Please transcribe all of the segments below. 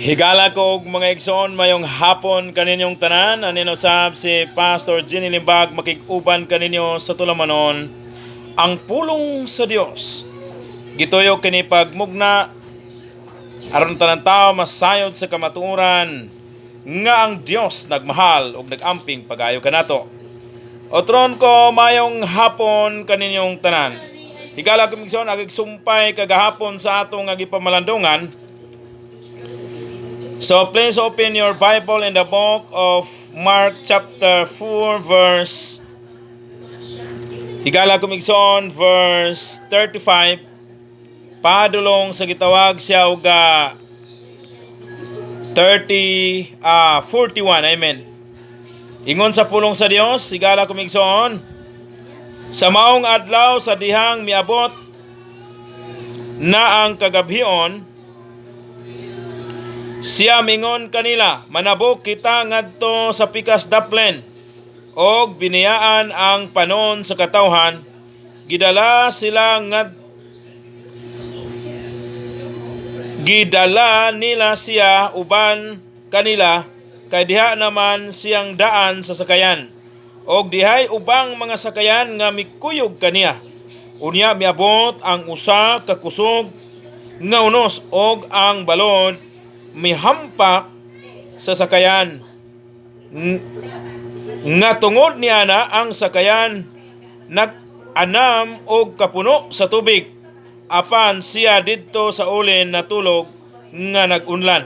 Higala ko og mga igsoon, mayong hapon kaninyong tanan. Anino sab si Pastor Jenny Limbag, makig-uban kaninyo sa tulamanon ang pulong sa Dios. Gituyo kini pagmugna aron tanan tao masayod sa kamatuoran nga ang Dios nagmahal ug nagamping pagayo kanato. Otron ko, mayong hapon kaninyong tanan. Higala ko, igsoon, agig sumpay kagahapon sa atong gipamalandungan. So please open your Bible in the book of Mark chapter 4 verse, higala ko, igsoon, verse 35 padulong sa gitawag siya og 30 41. Amen. Ingon sa pulong sa Dios, higala ko, igsoon, sa maong adlaw, sa dihang miabot na ang kagabhion, siya mingon kanila, "Manabok kita ngadto sa pikas daplin." Og biniyaan ang panon sa katawhan, gidala nila siya uban kanila kay diha naman siyang daan sa sakayan. Og dihay ubang mga sakayan nga mikuyog kaniya. Unya miabot ang usa ka kusog nga unos og ang balod mihampak sa sakayan nga tungod niana ang sakayan nag-anam og kapuno sa tubig. Apan siya didto sa ulin natulog nga nag-unlan.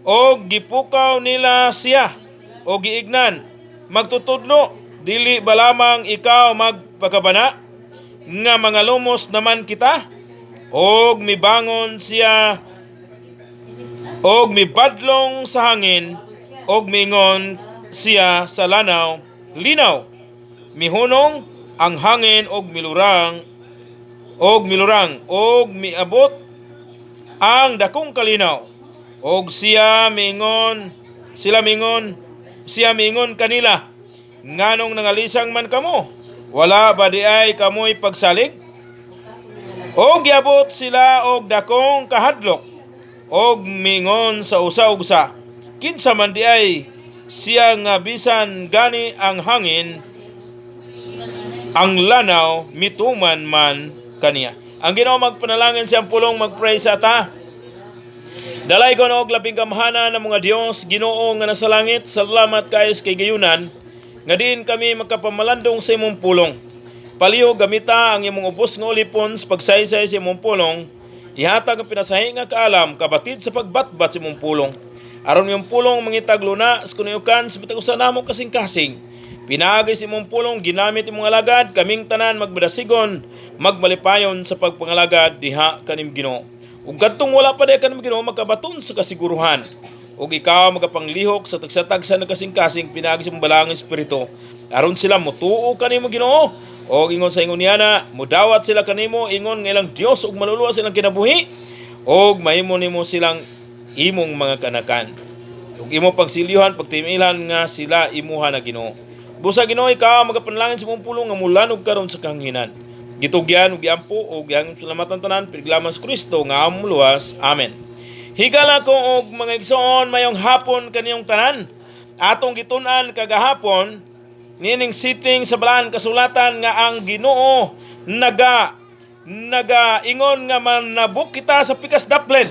Og gipukaw nila siya og giignan, "Magtutudlo, dili ba lamang ikaw magpakabana nga mga lumos naman kita?" Og mibangon siya og mibadlong sa hangin og miingon siya sa lanaw, "Linaw!" Mihunong ang hangin og milurang og miabot ang dakong kalinaw. Og siya miingon sila miingon siya miingon kanila, "Nganong nangalisang man kamo? Wala ba di ay kamoy pagsalig?" Og giabot sila og dakong kahadlok og mingon sa usa ug usa, "Kinsa man di ay siya nga bisan gani ang hangin, ang lanaw, mituman man kaniya?" Ang Ginoo magpanalangin siyang pulong. Magpray sa ta. Dalaygon og labing gamhanan ng mga Dios, Ginoo nga nasa langit, salamat kaayo sa kahigayunan nga diin kami makapamalandong sa imong pulong. Palihog gamita ang imong ubos nga ulipon sa pagsaysay sa imong pulong. Ihatag ang pinasahi nga kaalam kabatid sa pagbatbat sa imong pulong. Aron imong pulong mangitag luna sa kanuyukan sa bitag usa namo kasing-kasing. Pinaagi sa imong pulong, ginamit imong alagad, kaming tanan magmadasigon, magmalipayon sa pagpangalagad diha kanim Ginoo. Ug kadtong wala pa diha kanim Ginoo makabaton sa kasiguruhan. Ug ikaw magapanglihok sa tagsa-tagsa ng kasing-kasing pinaagi sa imong balaang espiritu. Aron sila mutuo kanimo, Ginoo. Og ingon sa ingon niana, mudawat sila kanimo ingon nga ilang Dios ug maluluwas ilang kinabuhi og mahimo nimo silang imong mga kanakan. Ug imo pagsilyuhan, pagtimilan nga sila imuha na, Ginoo. Busa, Ginoo, ikaw magapanalangin sa imong pulong nga mulanog karon sa kahanginan. Gitugyan ug giampo ug gihangyo salamatan tanan pinaglaman sa Kristo nga among luwas. Amen. Higala ko og mga igsoon, mayong hapon kaniyong tanan. Atong gitun-an kagahapon niining sitting sa balaan kasulatan nga ang Ginoo naga naga ingon nga manabok kita sa pikas daplin.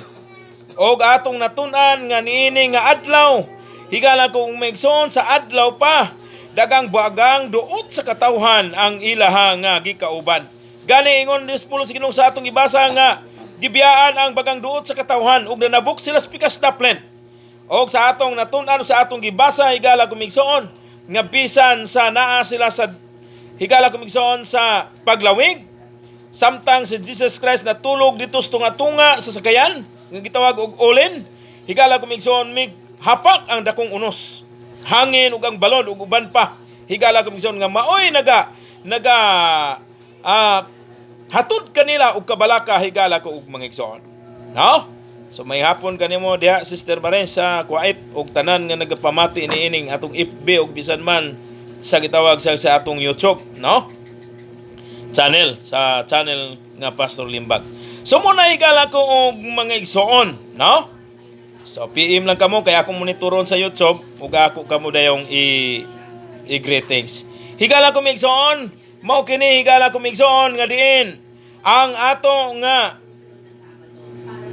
Og atong natun-an nga niini nga adlaw, higala ko og mga igsoon, sa adlaw pa dagang bagang duot sa katawhan ang ilaha nga gikauban. Gani ingon dis pulong sa Ginoo sa atong ibasa nga gibiyaan ang bagang duot sa katawhan ug nanabok sila sa pikas daplin. Og sa atong natun-an, sa atong gibasa, higala ko igsoon, nga bisan sa naa sila sa, higala ko igsoon, sa paglawig samtang si Jesus Christ natulog dito sa tunga-tunga sa sakayan nga gitawag og ulin, higala ko igsoon, mig hapak ang dakong unos, hangin ug ang balod ug uban pa, higala ko igsoon, nga maoy naga naga hatod kanila og kabalaka, higala ko og mga igsoon, no? So may hapon kanimo diha, Sister Mare, sa Kuwait ug tanan nga nagapamati niining atong FB ug bisan man sa gitawag sa atong YouTube, no? Channel, sa channel nga Pastor Limbag. So mao na, higala ko og mga igsoon, no? So PM lang kamo kay akong monitoron sa YouTube ug ako kamo dayong i greetings. Higala ko igsoon, mao kini, higala ko igsoon, nga diin ang ato nga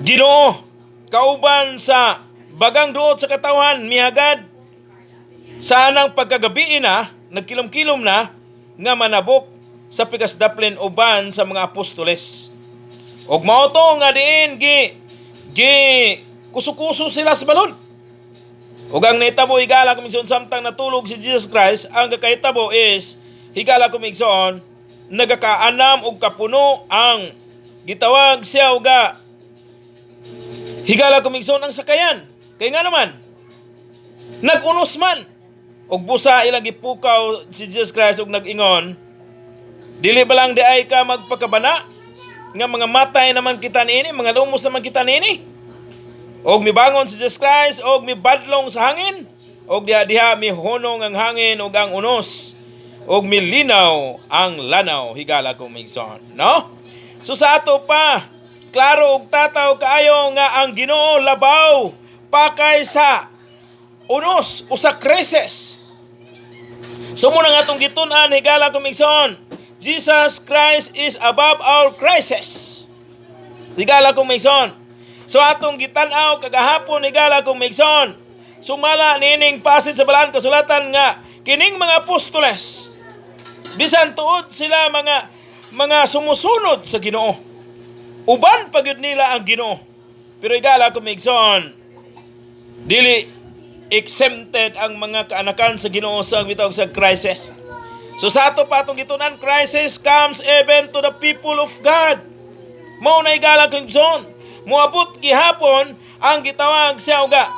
Ginoo kauban sa bagang duot sa katawhan mihagad sa anang pagkagabii na, nagkilom-kilom na nga manabok sa pikas daplin uban sa mga apostoles. Og mao to nga diin gi gi kusukuso sila sa balod. Ug ang nahitabo, higala ko igsoon, samtang natulog si Jesus Christ, ang kakahitabo is, higala ko igsoon, nagakaanam og kapuno ang gitawag siya uga, higala ko igsoon, ang sakayan. Kay nga naman, nag-unos man. Og busa ilang gipukaw si Jesus Christ og nag-ingon, "Dili ba lang diay ka magpakabana nga mga matay naman kita niini, mga lumos naman kita niini?" Og mibangon si Jesus Christ og mibadlong sa hangin og diha diha mihunong ang hangin ug ang unos og milinaw ang lanaw, higala ko igsoon, no? So sa ato pa, klaro og tataw kaayo nga ang Ginoo labaw pakay sa unos o sa crisis. So mao na nga atong gitun-an, higala ko igsoon, Jesus Christ is above our crisis, higala ko igsoon. So atong gitan-aw kagahapon, higala kong igsoon, sumala niining passage sa balaan kasulatan nga kining mga apostoles, bisan tuod sila mga sumusunod sa Ginoo, uban pa gyud nila ang Ginoo. Pero higala kong igsoon, dili exempted ang mga kaanakan sa Ginoo sa bitawg sa crisis. So sa ato pa atong gitunan, crisis comes even to the people of God. Mao na, higala kong igsoon, moabot gihapon ang gitawag siya uga.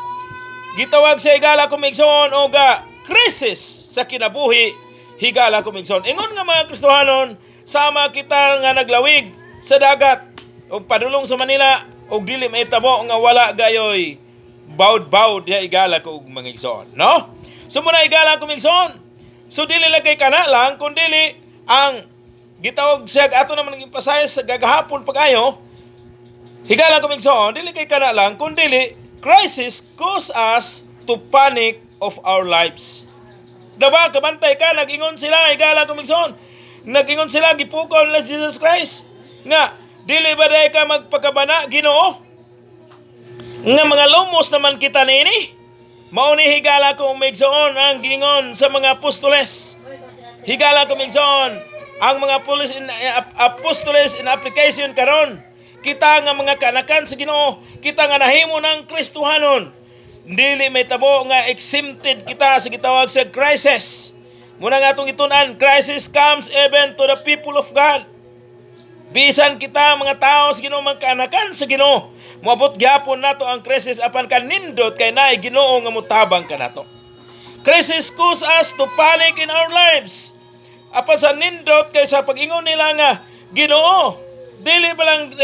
Gitawag sa, higala kong igsoon, uga crisis sa kinabuhi, higala kong igsoon. Ingon nga mga Kristohanon, sama kita nga naglawig sa dagat og padulong sa Manila og dili mahitabo nga wala gayoy bawd-bawd diha, higala ko og mga igsoon, no? So mao na, higala ko igsoon. So dili lang kay kana lang kun dili ang gitawag siya ato naman nag-emphasize sa gagahapon pag-ayo. Higala ko igsoon, dili kay kana lang kun dili crisis cause us to panic of our lives. Diba, kabantay ka, nag-ingon sila, higala ko igsoon. Nag-ingon sila, gipukaw nila Jesus Christ. Nga, dili ba diay ka magpakabana, Ginoo? Nga mga lumos naman kita niini? Mao ni, higala ko igsoon, ang gingon sa mga apostoles. Higala ko igsoon, ang mga apostoles in application karon. Kita nga mga kanakan sa Ginoo, kita nga nahimo ng Kristohanon, dili mahitabo nga exempted kita sa gitawag sa crisis. Mao na nga atong gitun-an, crisis comes even to the people of God. Bisan kita mga tao sa Ginoo, mga kaanakan sa Ginoo, moabot gyapon nato ang crisis, apan kanindot kay naay Ginoo nga motabang kanato. Crisis cause us to panic in our lives. Apan sa nindot kay sa pag-ingon nila nga, "Ginoo, dili ba lang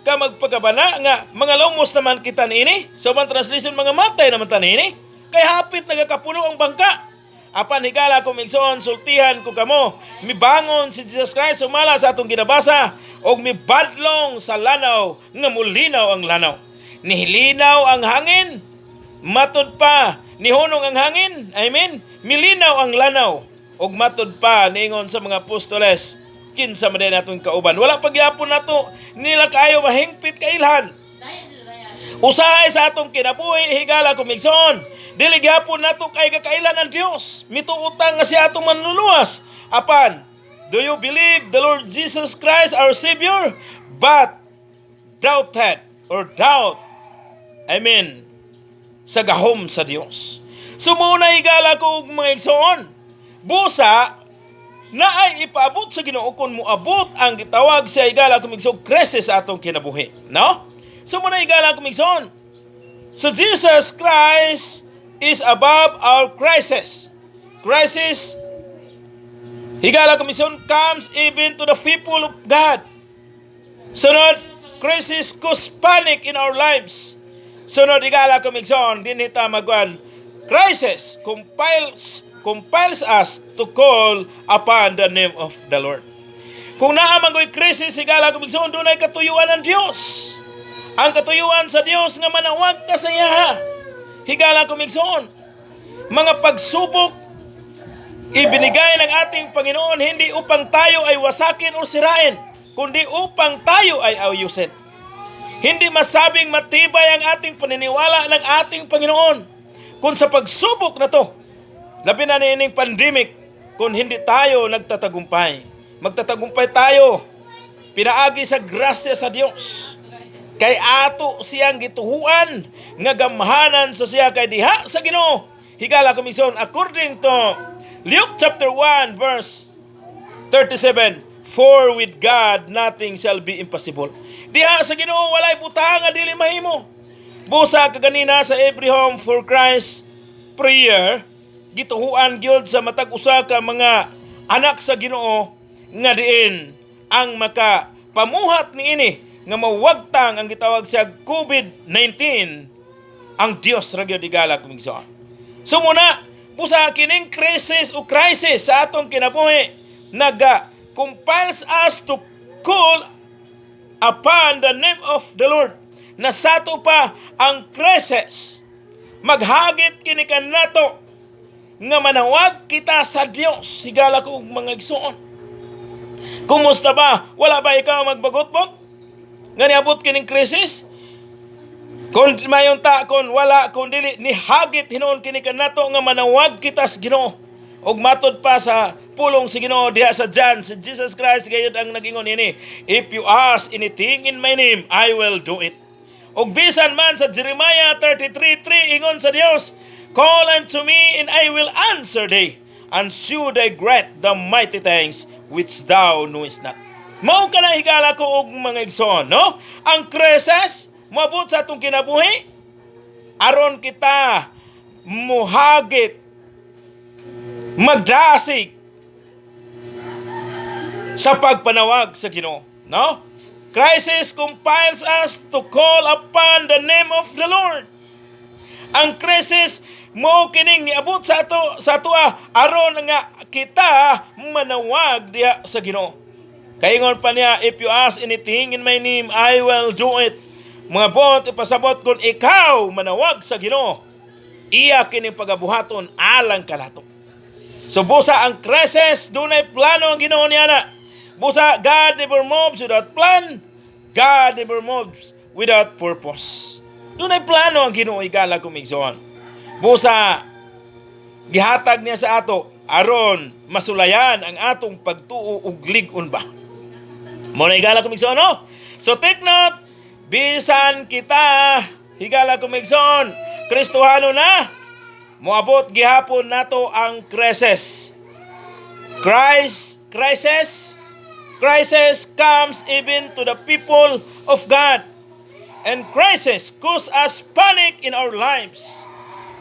ka magpagabana nga mga lumos naman kita niini?" Sa ubang translation, mga matay naman ta niini. Kay hapit nagakapuno ang bangka. Apan higala kong igsoon, sultihan ko kamo, mibangon si Jesus Christ sumala sa atong ginabasa og mibadlong sa lanaw nga mulinaw ang lanaw. Nihilinaw ang hangin, matud pa nihunong ang hangin, I mean, milinaw ang lanaw. Og matud pa ningon sa mga apostoles, "Kinsa man diay natong kauban?" Wala pagyapon nato nila kaayo mahingpit kailhan. Usahay sa atong kinabuhi, higala kong igsoon, dili gyapon nato kay kakailan ang Dios. Mituo ta nga siya atong manluluwas. Apan, do you believe the Lord Jesus Christ our Savior? But doubted or doubt, I mean, sa gahom sa Dios. So mao na, higala ko og mga igsoon. Busa na ay ipaabot sa Ginoo kung moabot ang gitawag sa, higala kong igsoon, crisis sa atong kinabuhi, no? So mao na, higala kong igsoon. So Jesus Christ is above our crisis. Crisis, higala kong igsoon, comes even to the people of God. Sunod, crisis cause panic in our lives. Sunod, higala kong igsoon, dinhi ta magwan. Crisis compels us to call upon the name of the Lord. Kung naa man ko'y krisis, higala ko, igsoon, dunay katuyuan ang Dios. Ang katuyuan sa Dios nga manawag ta sa iya. Higala ko, igsoon. Mga pagsubok ibinigay ng ating Panginoon hindi upang tayo ay wasakin o sirain, kundi upang tayo ay ayusin. Hindi masabing matibay ang ating paniniwala ng ating Panginoon kung sa pagsubok na to, labi na niining pandemic, kung hindi tayo nagtatagumpay. Magtatagumpay tayo pinaagi sa grasya sa Dios. Kay ato siyang gituhuan nga gamhanan sa siya, kay diha sa Ginoo. Higala ko, igsoon, according to Luke chapter 1 verse 37, "For with God nothing shall be impossible." Diha sa Ginoo walay butang nga dili mahimo. Busa kaganina sa Every Home for Christ prayer, gituhuan gyud sa matag usa ka mga anak sa Ginoo nga diin ang maka pamuhat niini nga mawagtang ang gitawag sa COVID-19, ang Dios ra gyud, higala ko, igsoon. So muna, busa kining crisis o crisis sa atong kinabuhi naga compels us to call upon the name of the Lord. Na sato pa ang crisis, maghagit kini kanato nga manawag kita sa Dios, higala ko mga igsoon. Kumusta ba? Wala ba ikaw magbagotbot nga niabot kining krisis? Kung mayon ta, kung wala, kung dili, nihagit hinuon kini kanato nga manawag kita sa Ginoo. Ug matod pa sa pulong si Ginoo diha sa John, si Jesus Christ gayud ang nagingon ini, "If you ask anything in my name, I will do it." Ug bisan man sa Jeremiah 33:3, ingon sa Dios, "Call unto me and I will answer thee and shew thee great and mighty things which thou knowest not." Mao kana, higala ko og mga igsoon, no? Ang crisis moabot sa atong kinabuhi aron kita muhagit, magdasig sa pagpanawag sa Ginoo, no? Crisis compels us to call upon the name of the Lord. Ang crisis mo kining niabot sa atoa aron nga kita manawag diha sa Ginoo. Kaingon pa niya, "If you ask anything in my name, I will do it." Mga bot ipasabot, kung ikaw manawag sa Ginoo, iya kining pagabuhaton alang kanato. So busa ang crisis, dunay plano ang Ginoo niya na. Busa God never moves without plan. God never moves without purpose. Dunay plano ang Ginoo, higala ko, igsoon. Busa gihatag niya sa ato aron masulayan ang atong pagtuo ug lig-on ba. Mo na, higala ko, igsoon, no? So take note, bisan kita, higala ko, igsoon, Kristohano na, moabot gihapon nato ang crisis. Christ, crisis, crisis comes even to the people of God. And crisis cause us panic in our lives.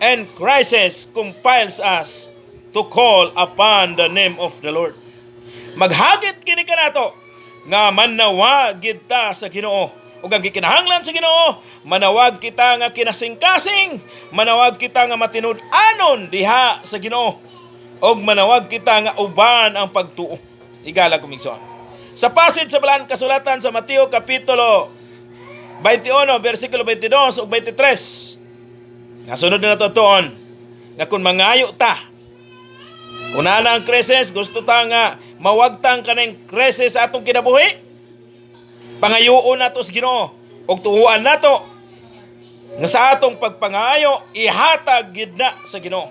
And crisis compels us to call upon the name of the Lord. Maghagit kini kanato nga manawag gid ta sa Ginoo. Ug ang gikinahanglan sa Ginoo, manawag kita nga kinasingkasing, manawag kita nga matinud-anon diha sa Ginoo. Ug manawag kita nga uban ang pagtuo. Higala ko, igsoon. Sa passage sa Balaan Kasulatan sa Mateo kapitulo 21 versikulo 22 ug 23. Nasunod na nato tuon nga kung mangayo ta, kung naa na ang krisis, gusto ta nga mawagtang kaning krisis sa atong kinabuhi, pangayoon nato sa Ginoo ug tuhuan nato nga sa atong pagpangayo ihatag gid na sa Ginoo.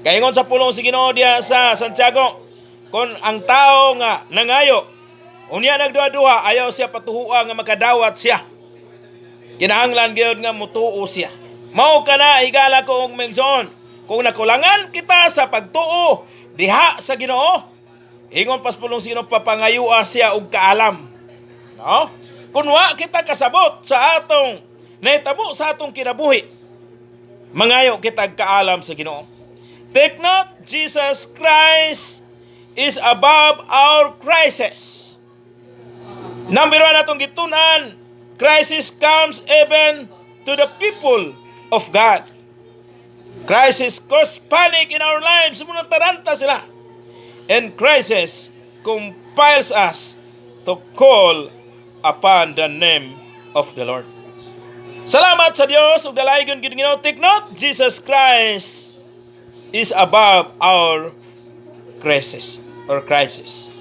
Kaingon sa pulong si Ginoo diha sa Santiago, kung ang tao nga nangayo unya nagduha-duha, ayaw siya patuhua nga makadawat siya. Kinahanglan gyud nga mutuo siya. Mao kana, higala ko og igsoon. Kung nakulangan kita sa pagtuo diha sa Ginoo, ingon pas pulong sa Ginoo, papangayua siya og kaalam. No? Kung wa kita kasabot sa atong nahitabo sa atong kinabuhi, mangayo kita kaalam sa Ginoo. Take note, Jesus Christ is above our crisis. Number one atong gitunan, crisis comes even to the people of God. Crisis cause panic in our lives. Muna taranta sila. And crisis compels fails us to call upon the name of the Lord. Salamat sa Dios ug dalaygon gyud Ginoo. Take note, Jesus Christ is above our crisis or crisis.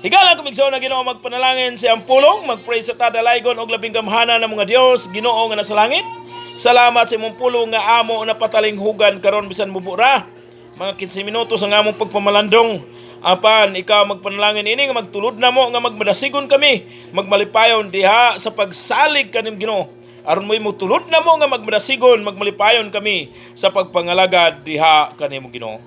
Higala kong igsoon nga Ginoo magpanalangin sa iyang pulong, magpray sa ta dalaygon og labing gamhanan ng mga Dios, Ginoo nga nasa langit. Salamat sa imong pulong nga amo na patalinghugan karon bisan mubo ra. Mga 15 minutos ang among pagpamalandong. Apan ikaw magpanalangin ini nga magtulod na mo nga magmadasigon kami, magmalipayon diha sa pagsalig kanim Ginoo. Aron mo'y mutulod na mo nga magmadasigon, magmalipayon kami sa pagpangalagad diha kanimo Ginoo.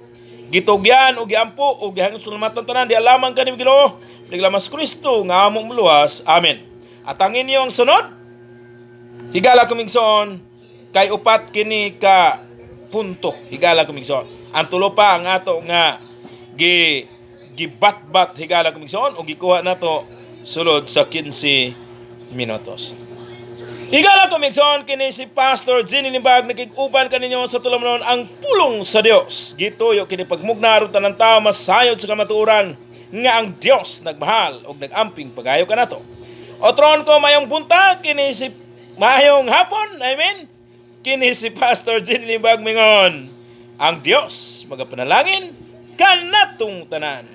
Gitugyan o giampo o gihangyo salamatan tanan diha lamang kanim Ginoo. Naglamas Kristo nga among muluwas. Amen. Atangin niyo ang sunod. Higala kong igsoon kay upat kini ka punto. Higala kong igsoon. Ang tulo pa ang ato nga gibatbat, higala kong igsoon, o gikuha nato sulod sa 15 minutos. Higala kong igsoon, kini si Pastor Ginny Limbag nakig-uban kaninyo sa tulumanon ang pulong sa Dios. Gituyo kini pagmugna aron tanan tao masayod sa kamatuoran nga ang Dios nagmahal og nagamping pagayo kanato. Otron ko mayong buntag, kini si mayong hapon, I mean, kini si Pastor Ginny Limbag mingon, ang Dios magapanalangin kanatong tanan.